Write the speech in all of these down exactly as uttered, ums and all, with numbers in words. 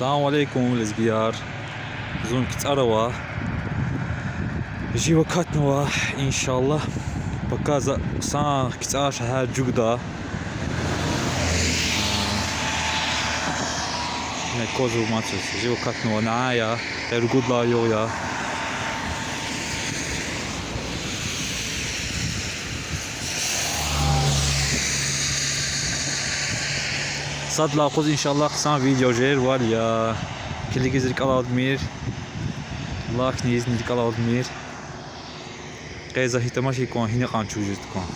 Салам алейкум, лезгияр. Зун КцӀара ава. Жив акатнава, иншаллагь. Пака за хъсан КцӀар шегьер жугда. Ина козу мацуз жив акатнава, наа я, къе ругуд лагьай югъ я. Сад лагьай юкъуз, иншаллагь, хъсан видео жервал я. Килигиз рикӀелай алудмир. Лайкни ийизни рикӀелай алудмир. Къе за гьи тамашай кван, гьина кьван чугваз жез кван.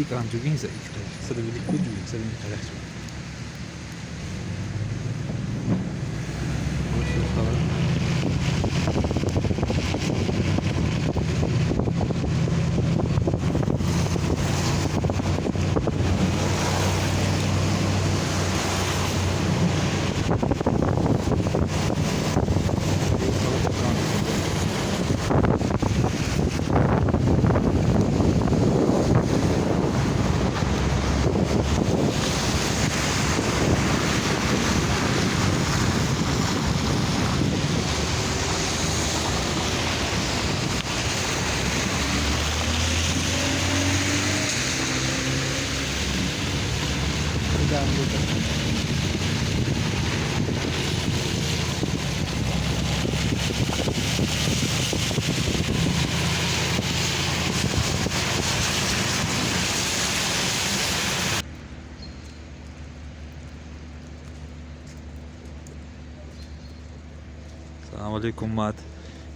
ИкӀ ан жугин за икӀ къерех. Сада вилик куд жугин, сада вилик къерех жугин. Салам алейкум, мад.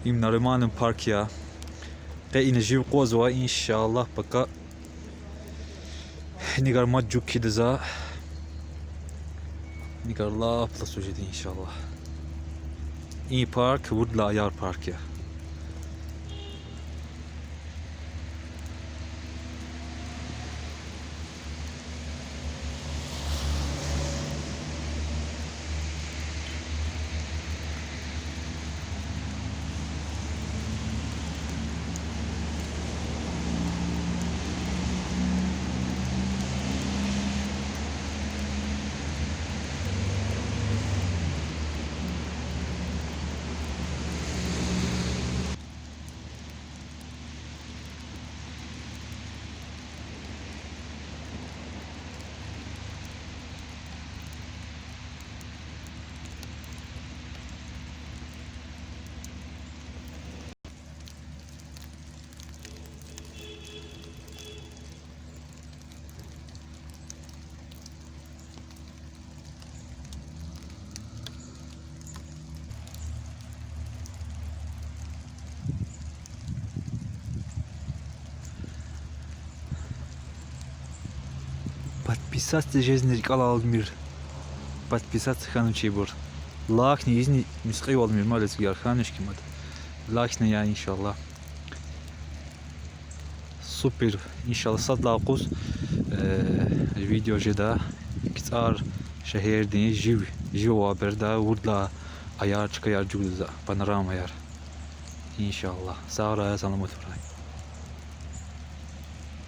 Им Нариманан парк я. Къе ина жив къвазва, иншаллагь, пака. Инагар мад жуг кхьида за. Инагар лап ласу жеди, иншаллагь. И парк вурдлай аяр парк я. Подписаться жезни рикӀелай алудмир. Подписаться хьанвачибур лайкни ийизни мискьивалмир, ма лезгияр, хьанвач хьи мад. Лайкни ая, иншаллагь. Супер, иншаллагь, сад лагьай юкъуз, э, видео жеда КцӀар шегьердин жив, жив авай береда, вурдлай аяр, чкаяр жугда за, панорамаяр. Иншаллагь. Сагърай, саламатурай.